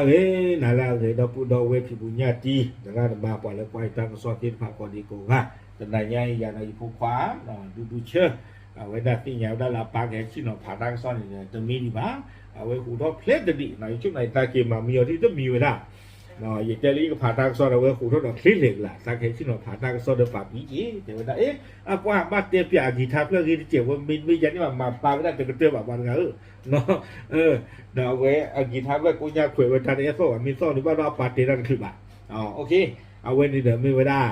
ဂ့ၤ နၤလၢအဂ့ၤ ဒီပုၢ်ဒီဝဲၢ်ဖံဖုညၣ်တံၢ် သရၣ်သမါ ပှၤလၢကွၢ်ယတၢ်ကစီၣ်သ့ၣ်တဖၣ်ကိးဒံကိးဂၤ, တနၤညါအံၤ ယၤဒီးယဖိခွါ ဒူဒူဆၢ အဝဲဒၣ်သ့ၣ်ညါဝဲဒၣ်လၢအပၢ်ကဟဲဆ့ၣ်နီၤဖးတၢ်ကစီၣ်န့ၣ်ဒီး တမံဒံးဘၣ်, အဝဲဟူးထီၣ်ဖျဲးတဒံးနီၤ, ယဆိကမိၣ်ယသးက့ၤမၤမံအီၤဒ်တမံဝဲဒၣ်, ယတဲလၢယကဖးတၢ်ကစီၣ်ဒီး အဝဲဟူးထီၣ်ဒီးချ့လဲာ်ကလာ် သးကဟဲဆ့ၣ်နီၤဖးတၢ်ကစီၣ်ဒီးပာ်ပံၤက့ၤ တဲဝဲဒၣ် အ့ အပှၤဘၣ်တဲပၠးအဂံၢ်ထါဖျၢၣ်ဂ့ၤတစဲးဝဲ မ့မ့ၢ်ယၤန့ၣ်ဘၣ် မၤဖျါဝဲဒၣ်တကတၢၢ်ဘၣ်ပှၤတဂၤဧၢ ဒီးအဝဲအဂံၢ်ထါဖျၢၣ်ကိးညါခွဲးဝဲတၢ်တအဲၣ်သီၣ်ဘၣ် မ့ၢ်သီၣ်န့ၣ်ဘၣ်ဒီးအပာ်တဲတၢ်တချုးဘၣ်, အဝဲန့ၣ်ဒီးမ့ၢ်ဝဲဒၣ်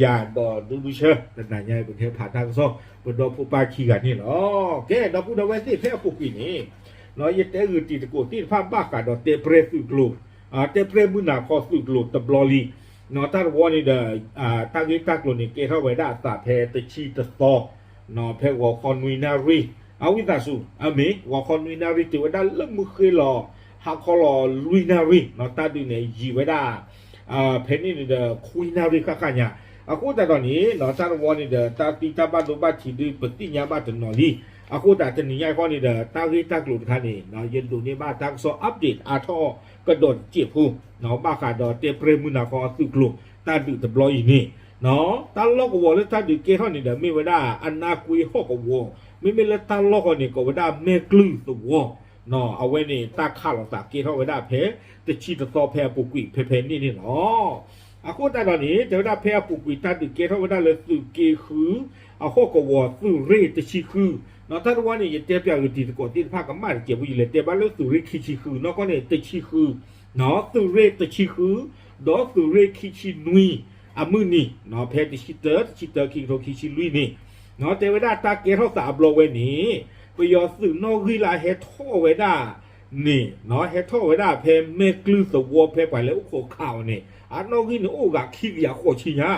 ယၤဒီးဒူဒူဆၢ တနၤညါအံၤ ပကဟဲဖးတၢ်ကစီၣ် ပဒီဖိပၢ်ခံဂၤန့ၣ်လီၤ. ကဲ ဒီပုၢ်ဒီဝဲၢ်သ့ၣ် ဖဲအပူၤကွံာ်န့ၣ် ယတဲဂုာ်တံၤသကိးသ့ၣ်တဖၣ်ဘၣ်ဃးဒီးတဲပြဲၢ်သုးကျိၤ, တဲပြဲၢ်မုၢ်နၤခီသုးကျိၤတဘျီလံ, တၢ်တဝီန့ၣ်ဒီး တၢ်ဂ့ၢ်တၢ်ကျိၤန့ၣ် ကဲထီၣ်ဝဲဒၣ်အသးဖဲတဆံတသီ ဖဲဂီၤခီနွံနၣ်ရံၣ်, အဝံသးစူၤ အမ့ၢ် ဂီၤခီနွံနၣ်ရံၣ် တုၤဝဲဒၣ်လၢမုၢ်ဃ့ၢ်လီၤ ဟါခီလီၤလွံၢ်နၣ်ရံၣ် တၢ်ဒုးန့ၣ်ယံာ်ဝဲဒၣ် ဖဲန့ၣ်န့ၣ်ဒီး ခွံနၣ်ရံၣ်ဃၣ်ဃၣ်ညါ, အဃိသတးဒီးန့ၣ် တၢ်တဝီန့ၣ်ဒီး တၢ်သံတၢ်ဘၣ်ဒိဘၣ်ထံးဒုး ပသ့ၣ်ညါဘၣ်တနီၤလံ, အဃိသတးတနံၤညါအံၤဃီန့ၣ်ဒီး တၢ်ဂ့ၢ်တၢ်ကျိၤတခါန့ၣ် ယဒိးန့ၢ်ဘၣ်တၢ်ကစီၣ် update အါထီၣ်ကဒီးတစဲးဖိ ဘၣ်ဃးဒီးတဲပြဲၢ်မုၢ်နၤခီအသုးကျိၤ တၢ်ဒုးတဘျီအံၤန့ၣ် တၢ်လီၢ်ကဝီၤလၢတၢ်ဒုးကဲထီၣ်န့ၣ်ဒီး မ့ၢ်ဝဲဒၣ်အနါကွ့ဟီၣ်ကဝီၤ, မ့မ့ၢ်လၢတၢ်လီၢ်ဃီန့ၣ် ကိးဝဲဒၣ်မဲာ်ကျုၢ်သဝီ, အဝဲန့ၣ် တၢ်ခးလိာ်သးကဲထီၣ်ဝဲဒၣ်ဖဲ တဆံတသီဖဲအပူၤကွံာ်ဖဲဖဲန့ၣ်န့ၣ်လီၤ. အဃိသတးဒီးန့ၣ် တဲဝဲဒၣ်ဖဲအပူၤကွံာ်တၢ်ဒုးကဲထီၣ်ဝဲဒၣ်လၢသုးက့ဃု အဟီၣ်ကဝီၤသုးရ့ၣ်တဆံဃု, တၢ်တဝီန့ၣ် ယတဲပၠးဂုာ်တံၤသကိးသ့ၣ်တဖၣ်ကမၣ်တစဲးဖိ ယလဲၤတဲဘၣ်လၢသုးရ့ၣ်ခံဆံဃု နီၢ်ကီၢ်န့ၣ် တဆံဃု သုးရ့ၣ်တဆံဃု ဒီးသုးရ့ၣ်ခံဆံနွံ အမုၢ်နံၤ ဖဲတဆံတၢ တဆံတၢ ခံကထိခံဆံလွံၢ်န့ၣ် တဲဝဲဒၣ်တၢ်ကဲထီၣ်သးအဘျီဝဲန့ၣ် ပယီၤသုးနီၣ်ဂံၢ်လၢအဟဲထီၣ်ဝဲဒၣ်န့ၣ် ဟဲထီၣ်ဝဲဒၣ်ဖဲမဲာ်ကျုၢ်သဝီဖဲပှၤလဲၤအိၣ်ခိးခးအီၤန့ၣ် အနီၣ်ဂံၢ်န့ၣ်အိၣ်ဂၤခံကယၤဃိးဆံညါ,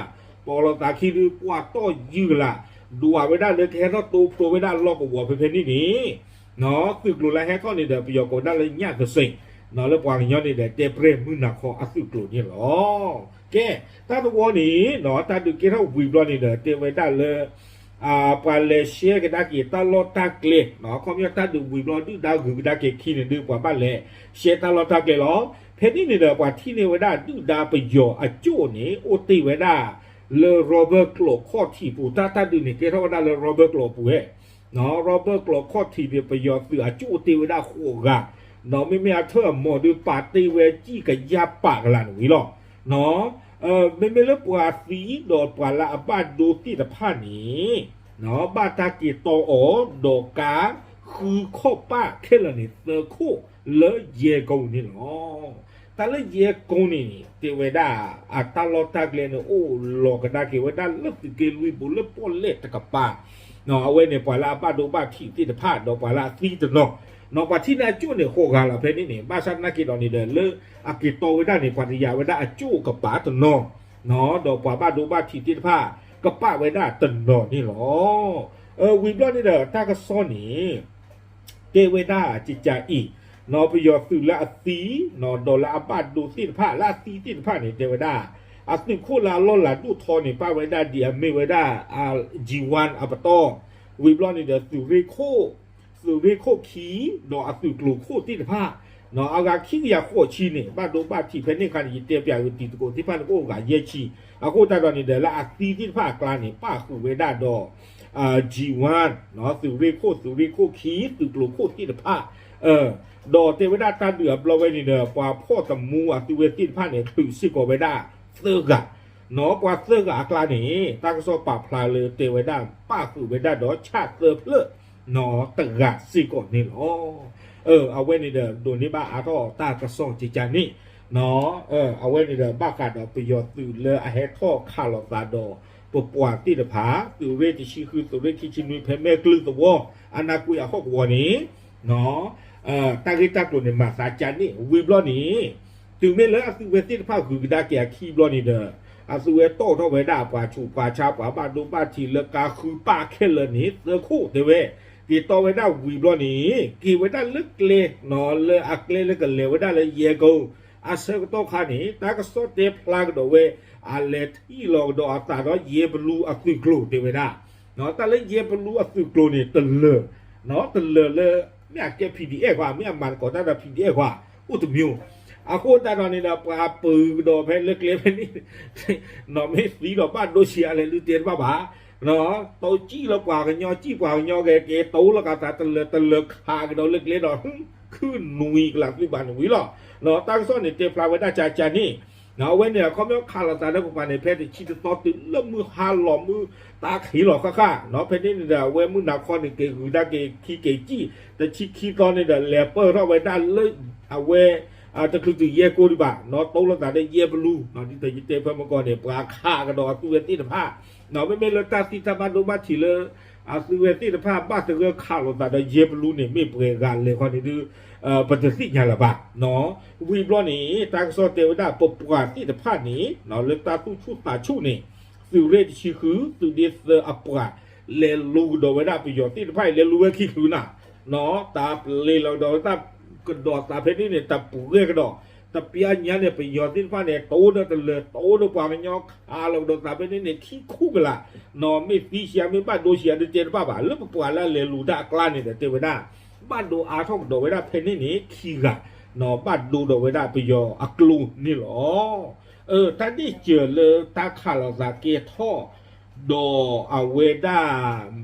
ပီးလိာ်သးခံဒုးပှၤတီၢ်ယုၢ်ကလာ် ဒွးဝဲဒၣ်လၢကဟဲထီၣ်တိဖျိဝဲဒၣ်လီၢ်ကဝီၤဖဲဖဲန့ၣ်န့ၣ် သုးကျိၤလၢဟဲထီၣ်န့ၣ်ဒီး ပယီၤကိးဝဲဒၣ်လၢညၣ်သစ့ၣ် လၢပှၤကညီန့ၣ်ဒီး တဲပြဲၢ်မုၢ်နၤခီအသုးကျိၤန့ၣ်လီၤ. ကဲ တၢ်တဝီန့ၣ် တၢ်ဒုးကဲထီၣ်ဝံၤဘျီန့ၣ်ဒီး တဲဝဲဒၣ်လၢ ပှၤလဲၤရှဲကဒါက့ၤတၢ်လီၢ်တၢ်ကျဲ ခီပညီတၢ်ဒုးဝံၤဘျီဒုၣ်ဒါဂုၤကဒါက့ၤခံန့ၣ်ဒုး ပှၤဘၣ်လဲၤရှဲတၢ်လီၢ်တၢ်ကျဲလီၤ. ဖဲန့ၣ်န့ၣ်ဒီး ပှၤထံၣ်န့ၢ်ဝဲဒၣ်ဒုၣ်ဒါပယီၤအကၠိၣ်န့ၣ် အိၣ်တ့ၢ်ဝဲဒၣ်လၢ rubber ကျိးခီၣ်ထံးပူၤ တၢ်တၢ်ဒုးန့ၣ် ကဲထီၣ်ဝဲဒၣ်လၢ rubber ကျိးပူၤဝဲ rubber ကျိးခီၣ်ထံးန့ၣ် ပယီၤသုးအကၠိၣ်အိၣ်တ့ၢ်ဝဲဒၣ်ဃိးဂၤ, ဒီးမ့မ့ၢ်အထၢၣ်အမီၤဒုးပာ်တ့ၢ်ဝဲကံၣ်ကယၢ်ပာ်ကလာ်န့ၣ်ဝံၤလီၤ. မ့မ့ၢ်လၢပှၤသံဒီးပှၤလၢအဘၣ်ဒိသ့ၣ်တဖၣ်န့ၣ် ဘၣ်တၢ်က့ၤတီအီၤ ဒီးကါဃုခီၣ်ပၣ်ခဲလၢာ်န့ၣ် သၢခိၣ်လၢယဲၢ်ကိၣ်န့ၣ်လီၤ. တၢ်လၢယဲၢ်ကိၣ်န့ၣ် တဲဝဲဒၣ် အတၢ်လီၢ်တၢ်ကျဲန့ၣ် အိၣ်လီၤကဒါက့ၤဝဲဒၣ်လၢသုးက့လွံၢ်ပူၤလၢပီၣ်လဲၣ်တကပၤ, အဝဲန့ၣ်ပှၤလၢအဘၣ်ဒိဘၣ်ထံးသ့ၣ်တဖၣ် ဒီးပှၤလၢအသံတနီၤ, ပှၤထံၣ်န့ၢ်အကၠိၣ်န့ၣ် ဃိးဂၤလီၤဖဲန့ၣ်န့ၣ် ဘၣ်ဆၣ်သနာ်က့ဒီးန့ၣ်ဒီး လၢအက့ၤတီဝဲဒၣ်န့ၣ် ပှၤတယာ်ဝဲဒၣ်အကၠိၣ်ကပၤတနီၤ ဒီးပှၤဘၣ်ဒိဘၣ်ထံးသ့ၣ်တဖၣ် ကပာ်ဝဲဒၣ်တနီၤန့ၣ်လီၤ. ဝံၤဘျီန့ၣ်ဒီး တၢ်ကစီၣ်န့ၣ် တဲဝဲဒၣ်ကကးအံၤ, ပယီၤသုးလၢအသံ ဒီးလၢအဘၣ်ဒိသ့ၣ်တဖၣ် လၢအသံသ့ၣ်တဖၣ်န့ၣ် တဲဝဲဒၣ် အသုးခိၣ်လၢအလီၢ်လၤဒိၣ်ထီန့ၣ် ပာ်ဝဲဒၣ်ဒ်အမ့ၢ်ဝဲဒၣ် G one အပတီၢ်, ဝံၤဘျီန့ၣ်ဒီး သုးရ့ၣ်ခိၣ် သုးရ့ၣ်ခိၣ်ခံ ဒီးအသုးကျိၤခိၣ်သ့ၣ်တဖၣ် အဂၤခံကယၤဃိးဆံန့ၣ် ဘၣ်ဒိဘၣ်ထံးဖဲန့ၣ်အခါန့ၣ် ယတဲပၠးဂုာ်တံၤသကိးသ့ၣ်တဖၣ်န့ၣ် ကအိၣ်ဂၤယဲၢ်ဆံ, အဃိသတးဒီးန့ၣ်ဒီး လၢအသံသ့ၣ်တဖၣ်အကျါန့ၣ် ပာ်ဃုာ်ဝဲဒၣ်ဒီး G one သုးရ့ၣ်ခိၣ် သုးရ့ၣ်ခိၣ်ခံ သုးကျိၤခိၣ်သ့ၣ်တဖၣ် ဒီးတဲဝဲဒၣ်တၢ်ဒုးအဘျီဝဲန့ၣ်ဒီး ပှၤဖီၣ်သမူအသုဝဲသ့ၣ်တဖၣ်န့ၣ် ထုးစ့ၢ်ကီးဝဲဒၣ်သၢဂၤ, ပှၤသၢဂၤအကျါန့ၣ် တၢ်ကစီၣ်ပာ်ဖျါလၢတဲဝဲဒၣ် ပာ်ဃုာ်ဝဲဒၣ်ဒီးဆၣ်သၢဖျၢၣ် တဂၤစ့ၢ်ကီးန့ၣ်လီၤ. အဝဲန့ၣ်ဒီး ဒိးန့ၢ်ဘၣ်အါထီၣ်တၢ်ကစီၣ်ကကးန့ၣ်, အဝဲန့ၣ်ဒီး ဘၣ်ဃးဒီးပယီၤသုးလၢအဟဲထီၣ်ခးလိာ်သးဒီး ပပှၤသ့ၣ်တဖၣ် သုးရ့ၣ်တဆံဃု သုးရ့ၣ်ခံဆံနွံ ဖဲမဲာ်ကျုၢ်သဝီ အနါကွ့အဟီၣ်ကဝီၤန့ၣ် တၢ်ဂ့ၢ်တၢ်ကျိၤန့ၣ် မၤသးကန့ၣ် ဝံၤဘျီန့ၣ် တုၤမ့ၢ်လၢအသုဝဲသ့ၣ်တဖၣ်ဂုၤကဒါက့ၤအခံဘျီန့ၣ်ဒီး အသုဝဲတီၣ်ထီၣ်ဝဲဒၣ်ပှၤဆူးပှၤဆါ ပှၤဘၣ်ဒိဘၣ်ထံးလၢကါဃုပၣ်ခဲလၢာ်န့ၣ် သၢခိၣ်တဲဝဲ, က့ၤတီဝဲဒၣ်ဝံၤဘျီန့ၣ် က့ၤဝဲဒၣ်လၢကျဲ လၢအကျဲလၢကလဲၤဝဲဒၣ်လၢယဲၢ်ကိၣ် အဆၢကတီၢ်ခါန့ၣ် တၢ်ကစီၣ်တဲဖျါကဒီးဝဲ အလဲၤထံၣ်လီၤကဒီးအသးဒီးယဲၢ်ပလူအသုးကျိၤတဲဝဲဒၣ် တၢ်လၢယဲၢ်ပလူအသုးကျိၤန့ၣ် တလၢာ်, တလၢာ်လၢ မ့ၢ်အကဲ P D F ဧါ မ့ၢ်အမၤသကိးတၢ်ဒီး P D F ဧါ အိၣ်တမံၤ အဃိသတးဒီးန့ၣ်ဒီး ပှၤပၢၤကဒီးဖဲလၢကျဲဖဲန့ၣ် နီၢ်မ့ၢ်သံဒီးဘၣ်ဒိဆံးအါလဲၣ်ဒုးတဲတဘၣ်ဘၣ်, တိစံၣ်လၢပှၤကညီ စံၣ်ပှၤကညီကဲ ကဲတိလီၤကးသးတလၢာ်တလၢာ်ခးကဒီးလၢကျဲဒီး ခုၣ်နွံကလးသုဘၣ်နဝံၤလီၤ. တၢ်ကစီၣ်န့ၣ်တဲဖျါဝဲဒၣ်ကကန့ၣ် အဝဲန့ၣ်အခီပညီခးလိာ်သးလၢပပှၤန့ၣ် ဖဲတဆံတသီတုၤလၢမုၢ်ဟါလီၤမုၢ်တၢ်ခံလီၤဃၣ်ဃၣ်နီၤ, ဖဲန့ၣ်န့ၣ်ဒီး အဝဲမုၢ်နၤခီန့ၣ် က့ၤဂုၤဒၣ်က့ၤခံက့ၤစံၣ်, တဆံခံသီန့ၣ်ဒီး လဲၤပၢၢ်ထီၣ်ဝဲဒၣ်လၢ အဝဲ တချုးသုးယဲၢ်ကိၢ်ဒံးဘၣ်နီၤ, တိလိာ်သးလၢယဲၢ်ပလူနီၤ, ဒ်သိးယတဲဖဲမုၢ်ကီၢ်န့ၣ် ပှၤခးကဒီးအသုဝဲသ့ၣ်တဖၣ်နီၤ, မ့မ့ၢ်လၢတၢ်သံတၢ်ဘၣ်ဒိဘၣ်ထံးလၢ အသုဝဲသ့ၣ်တဖၣ် ဘၣ်သဂၢၢ်ခးလိာ်သးဒီးယဲၢ်ပလူန့ၣ် မ့ၢ်ပှဲၤဂၤလဲၣ်ခီန့ၣ်ဒုး ပတသ့ၣ်ညါလၢၤဘၣ်နီၤ. ဝံၤဘျီန့ၣ် တၢ်ကစီၣ်တဲဝဲဒၣ် ပပှၤသ့ၣ်တဖၣ်န့ၣ် လၢတၢ်သူၣ်ဆူၣ်သးဆူၣ်န့ၣ် သုးရ့ၣ်တဆံဃု သုးဒ့သၢအပှၤ လဲၤလူၤကဒီးဝဲဒၣ်ပယီၤသ့ၣ်တဖၣ်အံၤ လဲၤလူၤဝဲခံချုးနၤနီၤ, တၢ်ပျ့ၤလီၤကဒီးတၢ်ကဒီးသးဖဲန့ၣ်န့ၣ် တပှဲၤကဒီး, တပျၢ်ညါန့ၣ် ပယီၤသ့ၣ်တဖၣ်န့ၣ် တိဒီးတလၢာ် တိဒီးပှၤကညီခးလီၤကဒီးသးဖဲန့ၣ်န့ၣ် ခံခိၣ်ကလာ်နီၤ, မ့ၢ်သံဆံးမ့ၢ်ဘၣ်ဒိဆံးဒုးတဲတဘၣ်ဘၣ်, လၢပပှၤလၢအလဲၤလူၤတၢ်အကျါန့ၣ်ဒီး တဲဝဲဒၣ် ဘၣ်ဒိအါထီၣ်ကဒီးဝဲဒၣ်ဖဲန့ၣ်န့ၣ် ခံဂၤနီၤ, ဘၣ်ဒိဒီးဝဲဒၣ်ပယီၤအကျိန့ၣ်လီၤ. တၢ်ဒ့ၣ်စၢၤလၢတၢ်ခးလိာ်သးကဲထီၣ် ဒီးအဝဲဒၣ်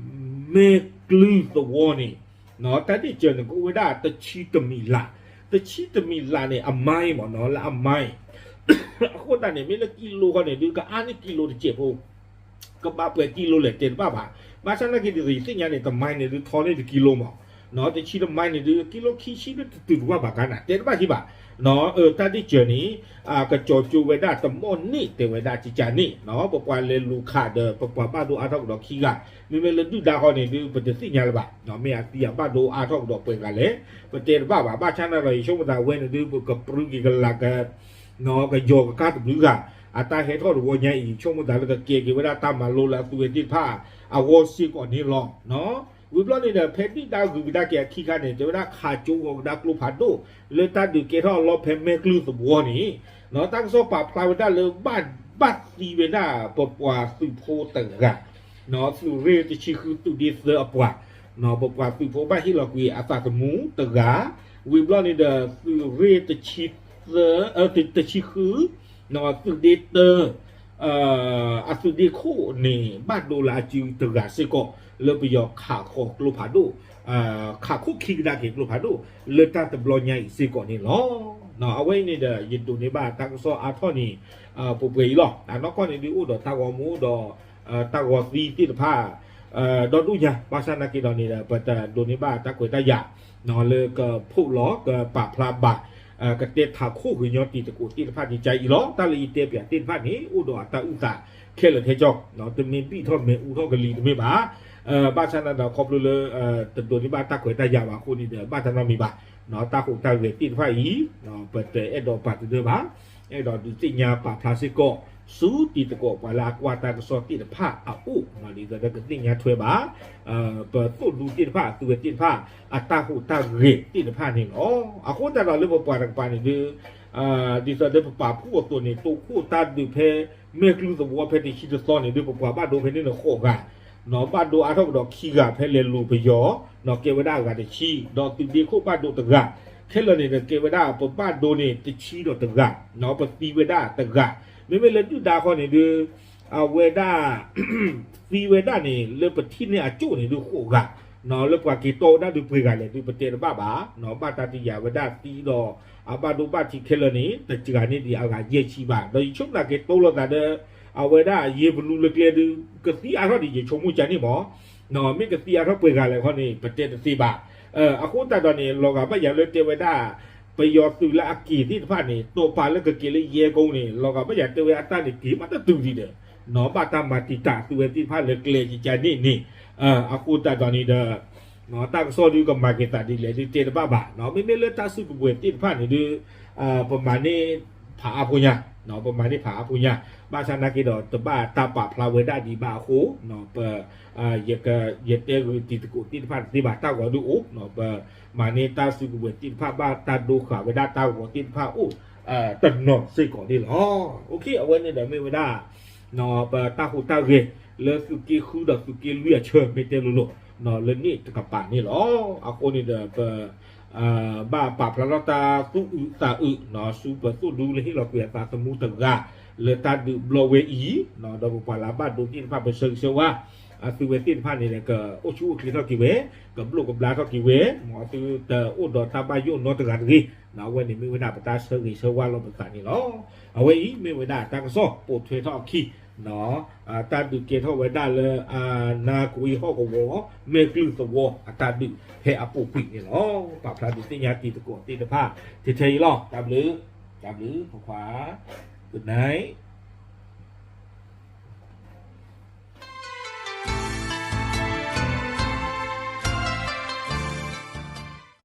မဲာ်ကျုသဝီန့ၣ် တၢ်ဒ့ၣ်စၢၤန့ၣ် ကအိၣ်ဝဲဒၣ်တဆံတမံၤလး, တဆံတမံၤလးန့ၣ် အမါမ့ၢ်နီၤ လၢအမါ အဃိသတးန့ၣ် မ့ၢ်လၢကံလိခီန့ၣ် ဒုးကအါန့ၢ်ကံလိတစဲးဖိ ကဘၣ်ပှဲၤကံလိလဲၣ်တဲတဘၣ်ဘၣ်. ဘၣ်ဆၣ်နာ်က့ဒ်သိးယသ့ၣ်ညါန့ၣ် တမံၤန့ၣ် ဒုးထီန့ၢ်တကံလိမး, တဆံတမံၤန့ၣ် ဒုးကံလိခံဆံဒုးတတုၤတဝၢ်ဘၣ်ကါနၤ တဲတဘၣ်ဟံးဘၣ်. တၢ်ဒ့ၣ်စၢၤန့ၣ် ကစီၤကၠိဝဲဒၣ်တမီၣ်န့ၣ် တဲဝဲဒၣ်ကကန့ၣ် ပပှၤလဲၤလူၤခးဒီး ပပှၤဘၣ်ဒိအါထီၣ်ကဒီးခံဂၤ, မ့မ့ၢ်လၢဒုၣ်ဒါဃီန့ၣ် ဒုးပတသ့ၣ်ညါလၢၤဘၣ်, မ့ၢ်အသံအဘၣ်ဒိအါထီၣ်ကဒီးပှဲၤဂၤလဲၣ် ပတဲတဘၣ်ဘၣ်. ဘၣ်ဆၣ်နာ်ဒီး ယဆိကမိၣ်သးဝဲန့ၣ် ဒုး ပကပြုက့ၤကလာ်က ကယီၤကကါတဘျုးဂၤ အတၢ်ဟဲထီၣ်တဝီညါအံၤ ဆိကမိၣ်သးလၢကကဲက့ၤဝဲဒၣ်တၢ်မၤလိလၢအသုဝဲသ့ၣ်တဖၣ်အဂီၢ်စ့ၢ်ကီးန့ၣ်လီၤ. ဝံၤဘျီန့ၣ်ဒီး ဖဲဒုၣ်ဒါဂုၤကဒါက့ၤအခံခါန့ၣ် တဲဝဲဒၣ်ခးကၠိဂီၤကဒါကျိဖးဒိၣ် လၢတၢ်ဒုးကဲထီၣ်အလီၢ်ဖဲမဲာ်ကျုသဝီန့ၣ် တၢ်ကစီၣ်ပာ်ဖျါဝဲဒၣ်လၢ ဘၣ်သံဝဲဒၣ်ပပှၤသုးဖိတဂၤ သုးရ့ၣ်တဆံဃုသုးဒ့သၢအပှၤ ပပှၤသုးဖိဘၣ်ဟ့ၣ်လီၤကွံာ်အသးသမူတဂၤ, ဝံၤဘျီန့ၣ်ဒီး သုးရ့ၣ်တဆံသၢ တဆံဃု သုးဒ့တၢ အသုးဒ့ခိၣ်န့ၣ် ဘၣ်ဒိလၢအစုတဂၤစ့ၢ်ကီး လၢပယီၤခးဃီၤကျိဖးဒိၣ် ခးခိၣ်ခံကဒါက့ၤကျိဖးဒိၣ် လၢတၢ်တဘျီညါအံၤစ့ၢ်ကီးန့ၣ်လီၤ. အဝဲအံၤန့ၣ်ဒီး ယဒိးန့ၢ်ဘၣ်တၢ်ကစီၣ်အါထီၣ်န့ၣ် ပှဲၤပှဲၤအံၤလီၤ. အနီၢ်ကီၢ်န့ၣ်ဒုးအိၣ်ဒီးတၢ်ဂီၤမူဒီး တၢ်ဂီၤသံသ့ၣ်တဖၣ် ဒီဒူၣ်ညါ ဘၣ်ဆၣ်နာ်က့ဒီးန့ၣ်ဒီး ပတဒိးန့ၢ်ဘၣ်တၢ်ခွဲးတၢ်ယာ် လၢကဖီၣ်လီၤကပာ်ဖျါဘၣ် ကတဲထးခိၣ်ဂ့ၤညီတံၤသကိးသ့ၣ်တဖၣ်ဒ်ကါအံၤလီၤ. တၢ်လၢယတဲပၠးသ့ၣ်တဖၣ်န့ၣ် အိၣ်ဒီးအတၢ်အုၣ်သးခဲလၢာ်ခဲဆ့ တမ့ၢ်ဘံၣ်ထီၣ်မဲာ်အူထီၣ်ကလံၤတမ့ၢ်ဘၣ်. ဘၣ်ဆၣ်နာ်ဒီးခီဖျိလၢ တဒိးန့ၢ်ဘၣ်တၢ်ခွဲးတၢ်ယာ်ဘၣ်အဃိန့ၣ်ဒီး ဘၣ်တၢ်နီတမံၤဘၣ်. တၢ်ဟူးတၢ်ဂဲၤသ့ၣ်တဖၣ်အံၤ ပတအဲၣ်ဒိးပာ်တဒၢဘၣ်. အဲၣ်ဒိးဒုးသ့ၣ်ညါပာ်ဖျါစ့ၢ်ကီး ဆူတံၤသကိးပှၤလၢအကွၢ်တၢ်ကစီၣ်သ့ၣ်တဖၣ်အအိၣ် ဒ်သိးဒီးကသ့ၣ်ညါထွဲဘၣ် ပသိၣ်ဒူသ့ၣ်တဖၣ် အသုဝဲသ့ၣ်တဖၣ် အတၢ်ဟူးတၢ်ဂဲၤသ့ၣ်တဖၣ်န့ၣ်လီၤ. အဃိသတးဒီးလၢပပှၤတကပၤန့ၣ်ဒုး ဒ်သိးဒီးပပာ်ဖှိၣ်အသိးန့ၣ် တိခိၣ်တၢ်ဒုးဖဲ မဲာ်ကျုသဝီဖဲတဆံတသီန့ၣ်ဒုး ပပှၤဘၣ်ဒိဖဲန့ၣ်န့ၣ်ဃိးဂၤ ဘၣ်ဒိအါထီၣ်ကဒီးခံဂၤဖဲလဲၤလူၤပယီၤ ကဲဝဲဒၣ်အဂၤတဆံ ဒီးသုးဒ့ခိၣ်ဘၣ်ဒိတဂၤ ခဲလၢာ်န့ၣ်ဒီးကဲဝဲဒၣ်ပဘၣ်ဒိန့ၣ်တဆံဒီးတဂၤ ပသံဝဲဒၣ်တဂၤ မ့မ့ၢ်လၢဒုၣ်ဒါခီန့ၣ်ဒုး အဝဲဒၣ် သံဝဲဒၣ်န့ၣ် လၢပထံၣ်န့ၢ်အကၠိၣ်န့ၣ်ဒုးဃိးဂၤ လၢပှၤက့ၤတီဝဲဒၣ်ဒုးပှဲၤဂၤလဲၣ်ဒုး ပတဲတဘၣ်ဘၣ် ဘၣ်တၢ်တယာ်ဝဲဒၣ်သံဒီး အဘၣ်ဒိဘၣ်ထံးခဲလၢာ်န့ၣ် တစှၤန့ၢ်ဒံးအဂၤယဲၢ်ဆံဘၣ် ဒီးယဆိကမိၣ်သးက့ၤတိလိာ်သးဒီး အဝဲဒၣ်ယဲၢ်ပလူလၢကျဲဒုး ကသံအါထီၣ်ဒံးယဆိကမိၣ်ကန့ၣ်မး မ့ၢ်ကသံအါထီၣ်ပှဲၤဂၤလဲၣ်ခီန့ၣ် ပတဲတသ့ဘၣ်. အဃိသတးဒီးန့ၣ် လီၤဂာ်ဘၣ်ယၤလၢတဲဝဲဒၣ် ပယီၤသုးလၢအက့ၤသ့ၣ်တဖၣ်န့ၣ် တိာ်ပာ်လၢကက့ၤလၢယဲၢ်ကိၣ်န့ၣ် လီၤဂာ်ဘၣ်ယၤတဲဝဲအတၢ်န့ၣ်က့ၤမးတတုၤဒံးဒီး ဘၣ်တၢ်မၤတံာ်တာ်သုဝဲသ့ၣ်တဖၣ်လၢကျဲကကန့ၣ်န့ၣ် အဃိသတးဒီးန့ၣ်ဒီး တၢ်ကစီၣ်ဒုးကမၤက့ၤသးဒ်လဲၣ်ဒုးတဲတဘၣ်ဘၣ် မ့မ့ၢ်လၢတၢ်စုကဝဲၤသ့ၣ်တဖၣ်န့ၣ်ဒုး ပမၤန့ၢ်ဖးအါဖိညါ ပမၤန့ၢ်ဖးအါဖိညါ ဘၣ်ဆၣ်နာ်က့ဒီး တဘၣ်တၢ်ပာ်ဖျါဝဲဒၣ်ဒံးဘၣ်အဃိ ပ ယတဲဂုာ်တံၤသကိးသ့ၣ်တဖၣ်တသ့ဘၣ် တၢ်ဂီၤဒုးအိၣ် ပမၤန့ၢ်တၢ်စုကဝဲၤသ့ၣ်တဖၣ် ဘၣ်တၢ်ဒိဃာ်ဝဲဒၣ်တၢ်ဂီၤသ့ၣ်တဖၣ်အိၣ် တနီၤစ့ၢ်ကီးန့ၣ်လီၤ. အဝဲန့ၣ်ဒီးမ့ၢ်ဝဲဒၣ် ပတၢ်ဟူးတၢ်ဂဲၤ လၢသုးက့ဃုဒီးသုးက့လွံၢ်အဆၢမ့ၢ်တဲလိၤလိၤ လၢန့ၣ်တကပၤန့ၣ်လီၤ. အဃိန့ၣ်ဒီး ပ ဘၣ်ပာ်ဖျါထီၣ်တၢ်သူၣ်အုးသးအုး ဆူပသိၣ်ဒူလၢဟ့ၣ်လီၤကွံာ်အသးသမူတဂၤ လၢတၢ်ဒုးဘျီဝဲအံၤ, ဒီးပပှၤလၢအဘၣ်ဒိးန့ၢ်တဖၣ် ပဆၢဂ့ၤဆၢဝါ, အသုဝဲသ့ၣ်တဖၣ်န့ၣ် ကအိၣ်ဆူၣ်အိၣ်ချ့ထီၣ်က့ၤဝဲ, ကဘျိၣ်ကဘျါထီၣ်က့ၤဝဲ, မ်အသုတအိၣ်ဒီးတၢ်ဘၣ်ယိၣ်နီတဂၤတဂ့ၤ, အဝဲန့ၣ်မ့ၢ်ဝဲဒၣ်ပတၢ်ဆၢဂ့ၤဆၢဝါလီၤပသးန့ၣ်လီၤ. အဝဲအံၤမ့ၢ်ဝဲဒၣ်တၢ်ကစီၣ်ပိာ်ထွဲထီၣ်အခံ တၢ်ဒုးကဲထီၣ်ဝဲဒၣ်လၢအနါကွ့ဟီၣ်ကဝီၤ မဲာ်ကျုၢ်သဝီအတၢ်ဒုးဖဲအပူၤကွံာ်န့ၣ်လီၤ. ပာ်ဖျါဒုးသ့ၣ်ညါတံၤသကိးသ့ၣ်တဖၣ် ထဲထဲအံၤလီၤ. တၢ်ဘျုး, တၢ်ဘျုးဖိခွါ, good night.